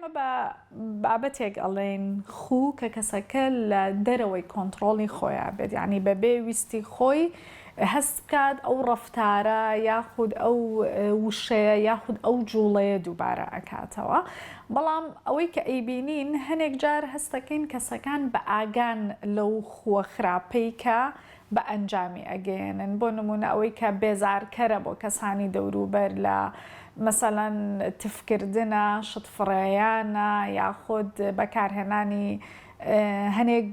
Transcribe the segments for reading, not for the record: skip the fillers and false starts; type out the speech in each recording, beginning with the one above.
ئێمە بە بابەتێک ئەڵێین خوو کە کەسەکە لە دەرەوەی کۆنتڕۆڵی خۆیا بێت یانی بەبێ ویستی خۆی هەست بکات ئەو ڕەفتارە یاخود ئەو وشەیە یاخود ئەو جوڵەیە دووبارە ئەکاتەوە بەڵام ئەوەی کە ئەیبینین هەنێک جار هەستەکەین کەسەکان بە ئاگان لەو خووە خراپەی کە بە ئەنجامی ئەگەیەنن بۆ نموونە ئەوەی کە بێزارکەرە بۆ کەسانی دەوروبەر لە مەسەلەن تفکردنە، شت فڕێیانە یاخود بەکارهێنانی هەنێک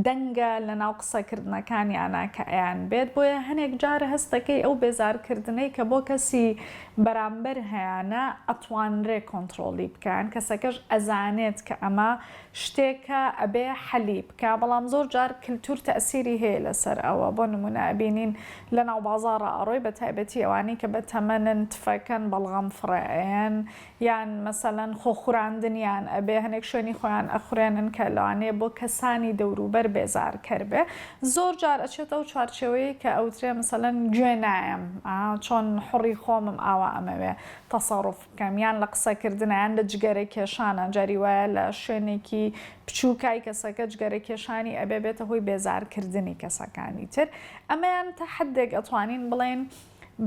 دەنگە لە ناو قسەکردنەکانیانا کە ئەیان بێت بۆیە هەنێک جار هەستەکەی ئەو بێزارکردنەی کە بۆ کەسی بەرامبەر هەیانە ئەتوانرێ کۆنتڕۆڵی بکەن کەسەکەش ئەزانێت کە ئەمە شتێکە ئەبێ حەلی بکا بەڵام زۆر جار کلتور تەئسیری هەیە لەسەر ئەوە بۆ نمونە ئەبینین لە ناو بازاڕا ئەڕۆی بە تایبەتی ئەوانەی کە بە تەمەنن تفەکەن بەڵغەم فڕێ ئەیەن یان مەسەلەن خۆ خوراندنیان ئەبێ هەنێک شوێنی خۆیان ئەخورێنن کە لەوانەیە بۆ کەسانی دەوروبەر بێزارکەر بێ زۆر جار ئەچێتە ئەو چوارچێوەیەی کە ئەوترێ مەسەلەن گوێ نایەم چۆن حوڕی خۆمم ئاوا ئەمەوێ تەسەڕوف بکەم یان لە قسەکردنا یان لە جگەرە کێشانا جاری وایە لە شوێنێکی بچووکای کەسەکە جگەرە کێشانی ئەبێ بێتە هۆی بێزارکردنی کەسەکانی تر ئەمەیان تا حدێک ئەتوانین بڵێین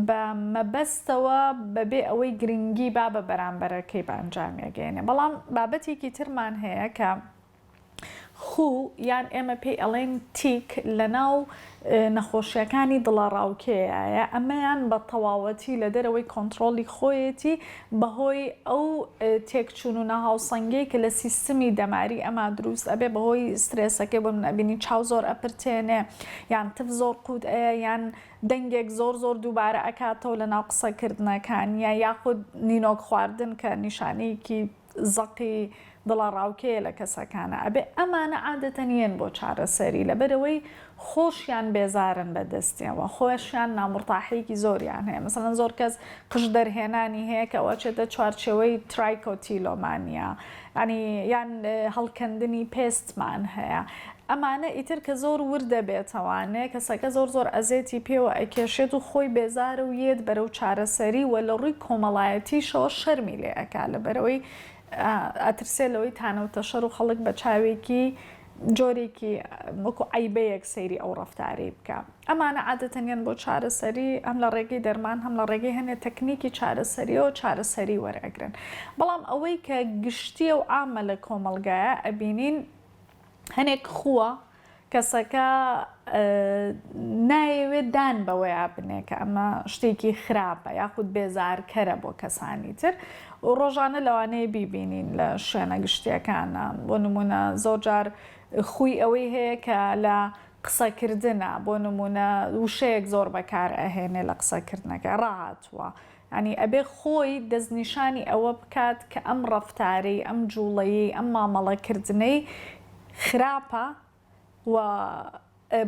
بە مەبەستەوە بەبێ ئەوەی گرنگی با بە بەرامبەرەکەی بە ئەنجامی ئەگەیەنێ بەڵام بابەتێکی ترمان هەیە کە خوو یان ئێمە پێی ئەڵێین تیک لەناو نەخۆشیەکانی دڵەڕاوکێیایە، ئەمەیان بە تەواوەتی لە دەرەوەی کۆنتڕۆڵی خۆیەتی بەهۆی ئەو تێکچوون و ناهاوسەنگیەی کە لە سیستمی دەماری ئەما دروست ئەبێ بەهۆی سترێسەکەی بۆ نمونە ئەبینی چاو زۆر ئەپرتێنێ یان تف زۆر قوت ئەیە یان دەنگێک زۆر زۆر دووبارە ئەکاتەوە لەناو قسەکردنەکانیا یاخود نینۆک خواردن کە نیشانەیەکی زەقی دڵەڕاوکێیە لە کەسەکانا ئەبێ ئەمانە عادەتەن یەن بۆ چارەسەری لەبەرئەوەی خۆشیان بێزارن بە دەستیەوە خۆشیان نامورتاحیەکی زۆریان هەیە مەسەلەن زۆر کەس قژ دەرهێنانی هەیە کە ئەوە چێتە چوارچێوەی trichotillomania ینی یان هەڵکەندنی پێستمان هەیە ئەمانە ئیتر کە زۆر ورد دەبێتەوانێ کەسەکە زۆر زۆر ئەزێتی پێوە ئەکێشێت و خۆی بێزارە و یێت بەرەو چارەسەری و لە ڕووی کۆمەڵایەتیشەوە شەرمی لێ ئەکا لەبەرئەوەی ئەترسێ لەوەی تانە و تەشەر و خەڵک بە چاوێکی جۆرێکی وەکو عەیبەیەک سەیری ئەو ڕەفتارەی بکا. ئەمانە عادەتەن یەن بۆ چارەسەری هەم لە ڕێگەی دەرمان هەم لە ڕێگەی هەنێ تەکنیکی چارەسەریەوە چارەسەری وەرئەگرن. بەڵام ئەوەی کە گشتیە و عامە لە کۆمەڵگایە ئەبینین هەنێک خووە کەسەکە نایەوێت دان بەوەیا بنێ کە ئەمە شتێکی خراپە یاخود بێزارکەرە بۆ کەسانی تر و ڕۆژانە لەوانەیە بیبینین لە شوێنە گشتیەکانە بۆ نمونە زۆر جار خوی ئەوەی هەیە کە لە قسەکردنە بۆ نمونە وشەیەک زۆر بەکار ئەهێنێ لە قسەکردنەکە ڕاهاتووە یانی ئەبێ خۆی دەستنیشانی ئەوە بکات کە ئەم ڕەفتارەی، ئەم جوڵەیەی، ئەم مامەڵەکردنەی خراپە و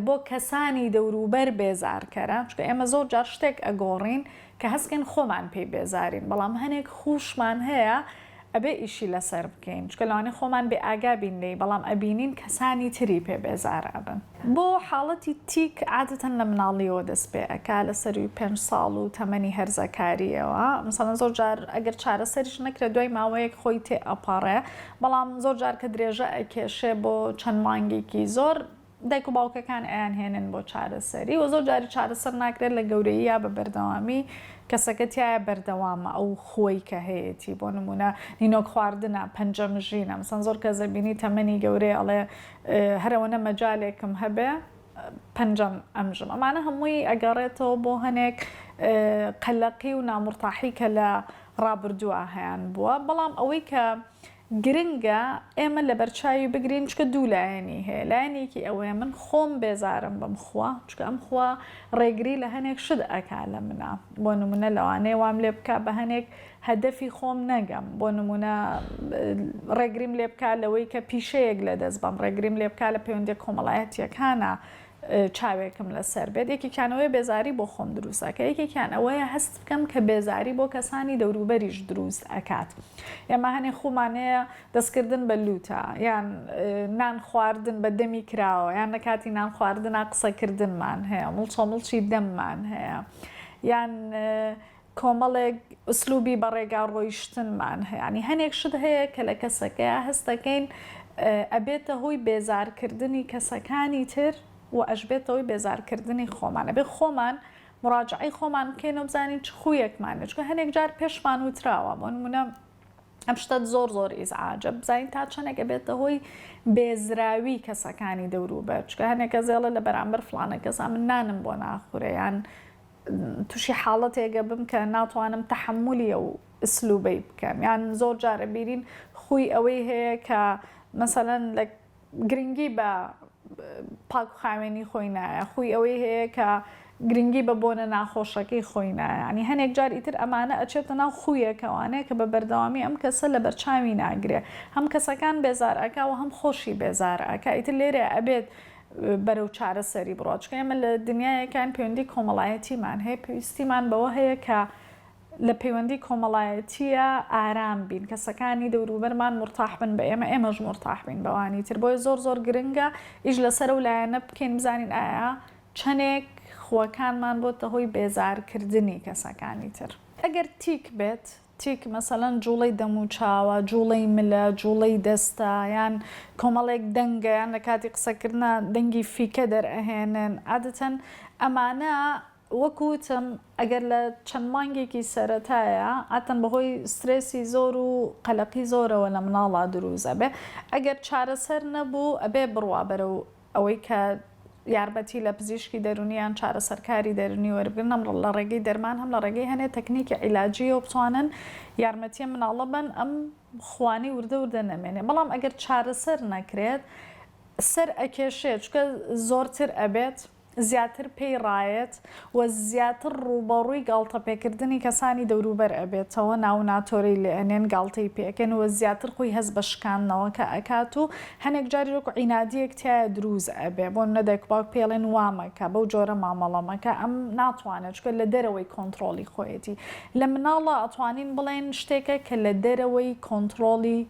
بۆ کەسانی دەوروبەر بێزارکەرە، چونکە ئێمە زۆر جار شتێک ئەگۆڕین کە هەست کەین خۆمان پێی بێزارین، بەڵام هەنێک خووشمان هەیە ئەبێ ئیشی لەسەر بکەین چونکە لەوانەیە خۆمان بێ ئاگا بین لێی بەڵام ئەبینین کەسانی تری پێ بێزار ئەبن. بۆ حاڵەتی تیک عادەتەن لە مناڵیەوە دەست پێ ئەکا لە سەروی پێنج ساڵ و تەمەنی هەرزەکاریەوە مەسەڵەن زۆر جار ئەگەر چارەسەریش نەکرێت دوای ماوەیەک خۆی تێ ئەپەڕێ بەڵام زۆر جار کە درێژە ئەکێشێ بۆ چەند مانگێکی زۆر دایک و باوکەکان ئەیانهێنن بۆ چارەسەری و زۆر جاری چارەسەر ناکرێت لە گەورەییا بە بەردەوامی کەسەکە تایە بەردەوامە ئەو خووەی کە هەیەتی بۆ نمونە نینۆک خواردنە پەنجە مژینە مەسەن زۆر کەس دەبینی تەمەنی گەورەیە ئەڵێ هەرەوەنە مەجالێکم هەبێ پەنجەم ئەمژم ئەمانە هەمووی ئەگەڕێتەوە بۆ هەنێک قەلەقی و نامورتاحی کە لە ڕابردووە هەیان بووە بەڵام ئەوەی کە گرنگە ئێمە لەبەرچاوی بگرین چونکە دوو لایەنی هەیە لایەنێکی ئەوەیە من خۆم بێزارم بەم خووە چونکە ئەم خووە ڕێگری لە هەنێک شت ئەکا لە منا بۆ نمونە لەوانەیە وام لێ بکا بە هەنێک هەدەفی خۆم نەگەم بۆ نمونە ڕێگریم لێ بکا لەوەی کە پیشەیەک لە دەست بەم ڕێگریم لێ بکا لە پەیوەندیە کۆمەڵایەتیەکانا چاوێکم لەسەر بێت یەکێکیان ئەوەیە بێزاری بۆ خۆم دروست ئەکا یەکێکیان ئەوەیە هەست بکەم کە بێزاری بۆ کەسانی دەوروبەریش دروست ئەکات ئێمە هەنێ خومان هەیە دەستکردن بە لوتە یان نان خواردن بە دەمی کراوە یان لە کاتی نان خواردنا قسەکردنمان هەیە مڵچە مڵچی دەممان هەیە یان. کۆمەڵێک ئسلوبی بەڕێگا ڕۆیشتنمان هەیە یانی هەنێک شت هەیە کە لە کەسەکەیا هەست دەکەین ئەبێتە هۆی بێزارکردنی کەسەکانی تر و ئەشبێتە هۆی بێزارکردنی خۆمان ئەبێ خۆمان مراجعەی خۆمان بکەین و بزانین چ خویەکمان هەیە چونکە هەنێک جار پێشمان وتراوە بۆ نمونە ئەم شتەت زۆر زۆر ئیزعاجە بزانین تا چەندێک ئەبێتە هۆی بێزراوی کەسەکانی دەوروبەر چونکە هەنێک کەس ئەڵێ لە بەرامبەر فڵانە کەسا من نانم بۆ ناخورێ یان تووشی حاڵەتێک ئەبم کە ناتوانم تەحەمولی ئەو ئسلوبەی بکەم یان زۆر جار ئەبینین خوی ئەوەی هەیە کە مەسەلەن لە گرنگی بە پاک و خاوێنی خۆی نایە خوی ئەوەی هەیە کە گرنگی بە بۆنە ناخۆشەکەی خۆی نایە ینی هەنێک جار ئیتر ئەمانە ئەچێتە ناو خویەکەوانەیە کە بە بەردەوامی ئەم کەسە لە بەرچاوی ناگرێ هەم کەسەکان بێزار ئەکا و هەم خۆشی بێزار ئەکا ئیتر لێرە ئەبێت بەرەو چارەسەری بڕوا چونکە ئێمە لە دنیایەکان پەیوەندی کۆمەڵایەتیمان هەیە پێویستیمان بەوە هەیە کە لە پەیوەندی کۆمەڵایەتیە ئارام بین کەسەکانی دەوروبەرمان مورتاح بن بە ئێمە ئێمەش مورتاح بین بەوانی تر بۆیە زۆر زۆر گرنگە ئیش لەسەر ئەو لایەنە بکەین بزانین ئایا چەنێک خووەکانمان بۆتە هۆی بێزارکردنی کەسەکانی تر. ئەگەر تیک بێت تیک مەسەلەن جوڵەی دەموچاوە، جوڵەی ملە، جوڵەی دەستە، یان کۆمەڵێک دەنگە یان لە کاتی قسەکردنا دەنگی فیکە دەرئەهێنن، عادەتەن ئەمانە وەکو وتم ئەگەر لە چەند مانگێکی سەرەتایە عادەتەن بەهۆی سترێسی زۆر و قەلەقی زۆرەوە لە مناڵا دروست ئەبێ، ئەگەر چارەسەر نەبوو ئەبێ بڕوا بەرەو ئەوەی کە یارمەتی لە پزیشکی دەروونی یان چارەسەرکاری دەروونی وەربگرن هەم لە ڕێگەی دەرمان هەم لە ڕێگەی هەنێ تەکنیکی عیلاجیەوە بتوانن یارمەتی ئەم مناڵە بەن ئەم خوانەی وردە وردە نەمێنێ بەڵام ئەگەر چارەسەر نەکرێت سەر ئەکێشێت چونکە زۆرتر ئەبێت زیاتر پێی ڕایەت و زیاتر ڕووبەڕووی گاڵتەپێکردنی کەسانی دەوروبەر ئەبێتەوە، ناو و ناتۆرەی لێ ئەنێن، گاڵتەی پێ ئەکەن و زیاتر خۆی هەست بە شکاندنەوەکە ئەکات و هەنێک جاریش وەکو عینادییەک تیایا دروست ئەبێ، بۆ نمونە دایک و باوک پێی ئەڵێن وا مەکە، بەو جۆرە مامەڵە مەکە، ئەم ناتوانێت چونکە لە دەرەوەی کۆنتڕۆڵی خۆیەتی. لە مناڵا ئەتوانین بڵێین شتێکە کە لە دەرەوەی کۆنتڕۆڵی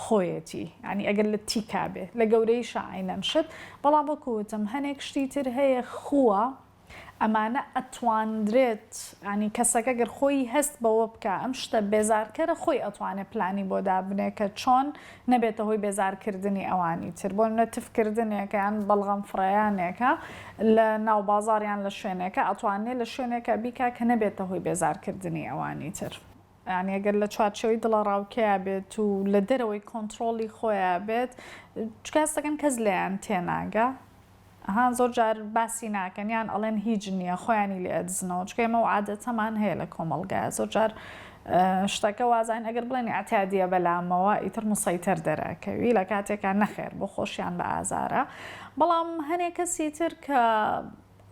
خۆیەتی یانی ئەگەر لە تیکا بێ لە گەورەیشا عەینەن شت بەڵام وەکو وتم هەنێک شتی تر هەیە خووە ئەمانە ئەتواندرێت یانی کەسەکە گەر خۆی هەست بەوە بکا ئەم شتە بێزارکەرە خۆی ئەتوانێ پلانی بۆ دابنێ کە چۆن نەبێتە هۆی بێزارکردنی ئەوانی تر بۆ نمونە تف کردنێکە یان بەڵغەم فڕێیانێکە لە ناو بازاڕ یان لە شوێنێکە ئەتوانێ لە شوێنێکا بیکا کە نەبێتە هۆی بێزارکردنی ئەوانی تر. یانی ئەگەر لە چوارچێوەی دڵەڕاوکێیا بێت و لە دەرەوەی کۆنتڕۆڵی خۆیا بێت چونکە هەست دەکەن کەس لێیان تێناگا ها زۆر جار باسی ناکەن یان ئەڵێن هیچ نییە خۆیانی لێ ئەدزنەوە چونکە ئێمە ئەو عادەتەمان هەیە لە کۆمەڵگایە زۆر جار شتەکە وازانین ئەگەر بڵێن ئیعتیادیە بەلامەوە ئیتر مسەیتەر دەرەکەوی لە کاتێکا نەخێر بۆ خۆشیان بە ئازارە بەڵام هەنێ کەسی تر کە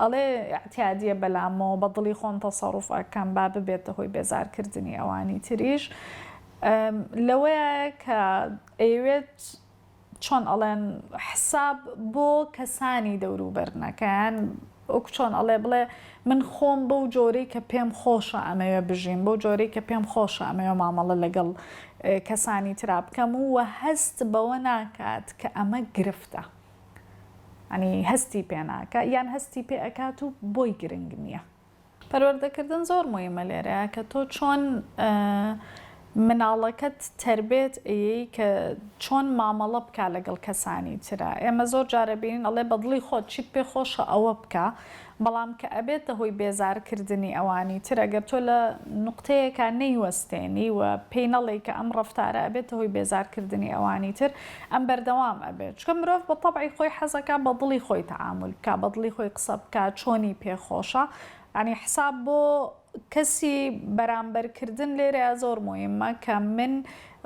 ئەڵێ ئیعتیادیە بەلامەوە بە دڵی خۆم تەسەڕوف ئەکەم با ببێتە هۆی بێزار کردنی ئەوانی تریش لەوەیە کە ئەیەوێت چۆن ئەڵێن حساب بۆ کەسانی دەوروبەر نەکەن وەکو چۆن ئەڵێ بڵێ من خۆم بەو جۆرەی کە پێم خۆشە ئەمەوێ بژیم بەو جۆرەی کە پێم خۆشە ئەمەوێ مامەڵە لەگەڵ کەسانی ترا بکەم و هەست بەوە ناکات کە ئەمە گرفتە. یانی هەستی پێ ناکا یان هەستی پێ ئەکات و بۆی گرنگ نییە. پەروەردەکردن زۆر مویمە لێرەیا کە تۆ چۆن مناڵەکەت تەربێت ئەیەی کە چۆن مامەڵە بکا لەگەڵ کەسانی ترا ئێمە زۆر جار ئەبینین ئەڵێ بەدڵی خۆت چیت پێ خۆشە ئەوە بکە بەڵام کە ئەبێتە هۆی بێزار کردنی ئەوانی تر ئەگەر تۆ لە نوقتەیەکا نەیوەستێنی و پێی نەڵێی کە ئەم ڕەفتارە ئەبێتە هۆی بێزار کردنی ئەوانی تر ئەم بەردەوام ئەبێت چونکە مرۆڤ بە تەبعی خۆی حەزەکا بە دڵی خۆی تەعامول بکا بە دڵی خۆی قسە بکا چۆنی پێ خۆشە یانی حساب بۆ کەسی بەرامبەر کردن لێرەیا زۆر مویمە کە من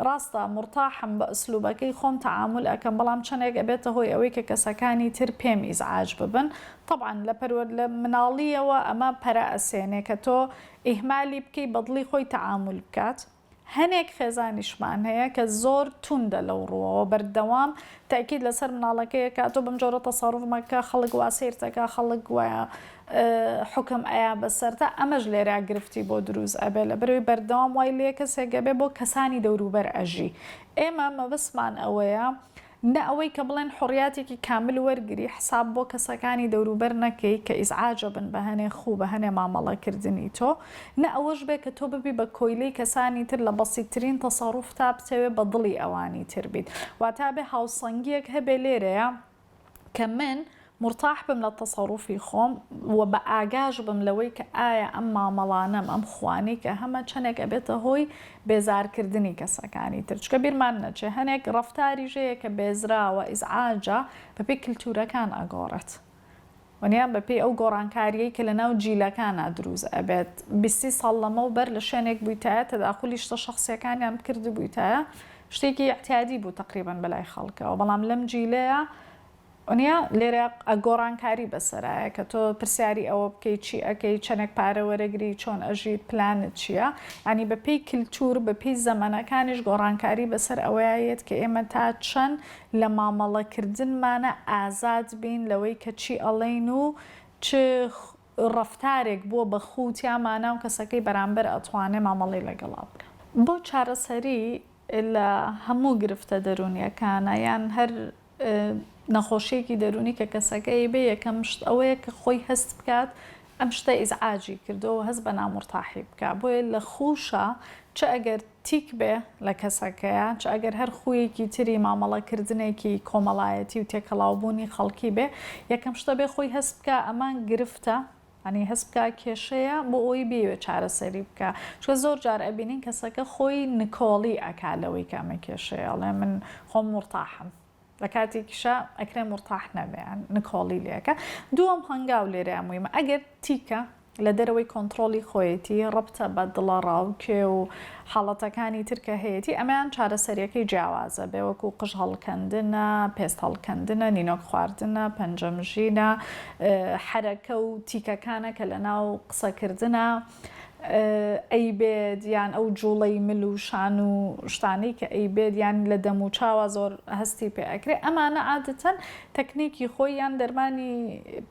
ڕاستە مورتاحم بە ئسلوبەکەی خۆم تەعامول ئەکەم بەڵام چەنێک ئەبێتە هۆی ئەوەی کە کەسەکانی تر پێم ئیزعاج ببن تەبعەن لە پەروەر لە مناڵیەوە ئەمە پەرە ئەسێنێ کە تۆ ئیهمالی بکەی بەدڵی خۆی تەعامول بکات هەنێک خێزانیشمان هەیە کە زۆر توندە لەو ڕووەوە بەردەوام تەئکید لەسەر مناڵەکەی ئەکات تۆ بەم جۆرە تەسەروف مەکە خەڵک وا سەیرت ئەکا خەڵک وایە حوکم ئەیا بەسەرتا ئەمەش لێرە گرفتی بۆ دروست ئەبێ لەبەرئەوەی بەردەوام وای لێ کەسێک ئەبێ بۆ کەسانی دەوروبەر ئەژی ئێمە مەبەستمان ئەوەیە. نە ئەوەی کە بڵێن حوڕیاتێکی کامل وەرگری حساب بۆ کەسەکانی دەوروبەر نەکەی کە ئیزعاجە بن بە هەنێ خوو بە هەنێ مامەڵە کردنی تۆ، نە ئەوەش بێ کە تۆ ببی بە کۆیلەی کەسانی تر لە بەسیتترین تەسەروفتا بتەوێ بە دڵی ئەوانی تر بیت. واتە ئەبێ هاوسەنگیەک هەبێ لێرەیا کە من مورتاح بم لە تەسەروفی خۆم و بە ئاگاش بم لەوەی کە ئایا ئەم مامەڵانەم، ئەم خوانەی کە هەمە چەنێک ئەبێتە هۆی بێزارکردنی کەسەکانی تر. چونکە بیرمان نەچێ هەنێک ڕەفتاریش هەیە کە بێزراوە، ئیزعاجە، بەپێی کلتورەکان ئەگۆڕێت. وەنیە بەپێی ئەو گۆڕانکارییەی کە لەناو جیلەکانا دروست ئەبێت. بیستی ساڵ لەمەوبەر لە شوێنێک بوویتایە تەداخولی شتە شەخسییەکانیان بکردبوویتایە شتێکی ئیعتیادی بوو تەقریبەن بەلای خەڵکەوە بەڵام لەم جیلەیا وەنیە لێرە گۆڕانکاری بەسەرایە کە تۆ پرسیاری ئەوە بکەی چی ئەکەی چەنێک پارە وەرەگری چۆن ئەژیت پلانت چییە یانی بەپێی کلتور بەپێی زەمەنەکانیش گۆڕانکاری بەسەر ئەوەیا یەت کە ئێمە تا چەند لە مامەڵەکردنمانە ئازاد بین لەوەی کە چی ئەڵێین و چ ڕەفتارێک بووە بە خوو تیامانە و کەسەکەی بەرامبەر ئەتوانێ مامەڵەی لەگەڵا بکا. بۆ چارەسەری لە هەموو گرفتە دەروونیەکانە یان هەر نەخۆشیەکی دەروونی کە کەسەکە ئەیبێ یەکەم شت ئەوەیە کە خۆی هەست بکات ئەم شتە ئیزعاجی کردووە و هەست بە نامورتاحی بکا بۆیە لە خووشا چ ئەگەر تیک بێ لە کەسەکەیا چ ئەگەر هەر خوویەکی تری مامەڵە کردنێکی کۆمەڵایەتی و تێکەڵاوبوونی خەڵکی بێ یەکەم شتە بێ خۆی هەست بکا ئەمە گرفتە یانی هەست بکا کێشەیە بۆ ئەوەی بیەوێ چارەسەری بکا چونکە زۆر جار ئەبینین کەسەکە خۆی نکۆڵی ئەکا لەوەی کە ئەمە کێشەیە ئەڵێ من خۆم مورتاحم لە کاتێکیشا ئەکرێ مورتاح نەبێ یان نکۆڵی لێ ئەکا دووەم هەنگاو لێرەیا مویمە ئەگەر تیکە لە دەرەوەی کۆنتڕۆڵی خۆیەتی، ڕەبتە بە دڵەڕاوکێ و حاڵەتەکانی تر کە هەیەتی، ئەمەیان چارەسەرییەکەی جیاوازە بێ وەکو قژ هەڵکەندنە، پێست هەڵکەندنە، نینۆک خواردنە، پەنجە مژینە، حەرەکە و تیکەکانە کە لەناو قسەکردنا ئەیبێت یان ئەو جوڵەی مل و شان و شتانەی کە ئەیبێت یان لە دەم و چاوا زۆر هەستی پێ ئەکرێ ئەمانە عادەتەن تەکنیکی خۆی یان دەرمانی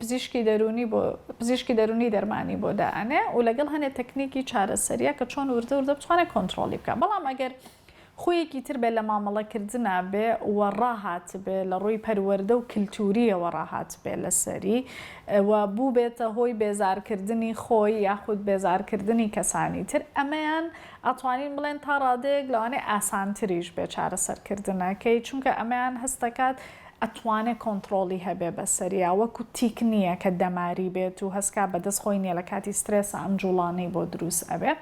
پزیشکی دەروونی بۆ پزیشکی دەروونی دەرمانی بۆ دائەنێ و لەگەڵ هەنێ تەکنیکی چارەسەریە کە چۆن وردە وردە بتوانێ کۆنترۆڵی بکا بەڵام ئەگەر خویەکی تر بێ لە مامەڵەکردنا بێ و ڕاهاتبێ لە ڕووی پەروەردە و کلتوریەوە ڕاهاتبێ لەسەری و بووبێتە هۆی بێزارکردنی خۆی یاخود بێزارکردنی کەسانی تر ئەمەیان ئەتوانین بڵێن تا ڕادەیەک لەوانەیە ئاسانتریش بێ چارەسەرکردنەکەی چونکە ئەمەیان هەستەکات ئەتوانێ کۆنتڕۆڵی هەبێ بەسەریا وەکو تیک نییە کە دەماری بێت و هەستکا بەدەست خۆی نییە لە کاتی سترێسا ئەم جوڵانەی بۆ دروست ئەبێ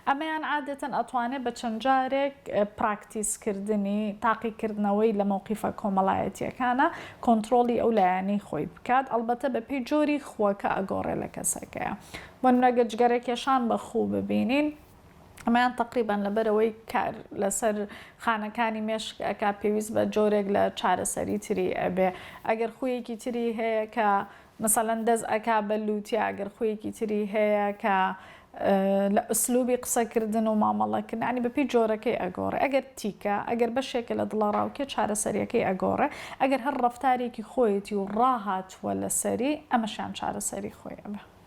ئەمەیان عادەتەن ئەتوانێ بە چەند جارێک پراکتیس کردنی تاقیکردنەوەی لە مەوقیفە کۆمەڵایەتیەکانا کۆنتڕۆڵی ئەو لایەنەی خۆی بکات ئەڵبەتە بەپێی جۆری خووەکە ئەگۆڕێ لە کەسەکەیا بۆ نمونە گەر جگەرەکێشان بە خوو ببینین ئەمەیان تەقریبەن لەبەرئەوەی کار لەسەر خانەکانی مێشک ئەکا پێویست بە جۆرێک لە چارەسەری تری ئەبێ ئەگەر خوویەکی تری هەیە کە مەسەلەن دەست ئەکا بە لووتیا ئەگەر خوویەکی تری هەیە کە لە ئسلوبی قسەکردن و مامەڵەکردن یانی بەپێی جۆرەکەی ئەگۆڕێ ئەگەر تیکە ئەگەر بەشێکە لە دڵەڕاوکێ چارەسەریەکەی ئەگۆڕێ ئەگەر هەر ڕەفتارێکی خۆیەتی و ڕاهاتووە لەسەری ئەمەشیان چارەسەری خۆی ئەبێ.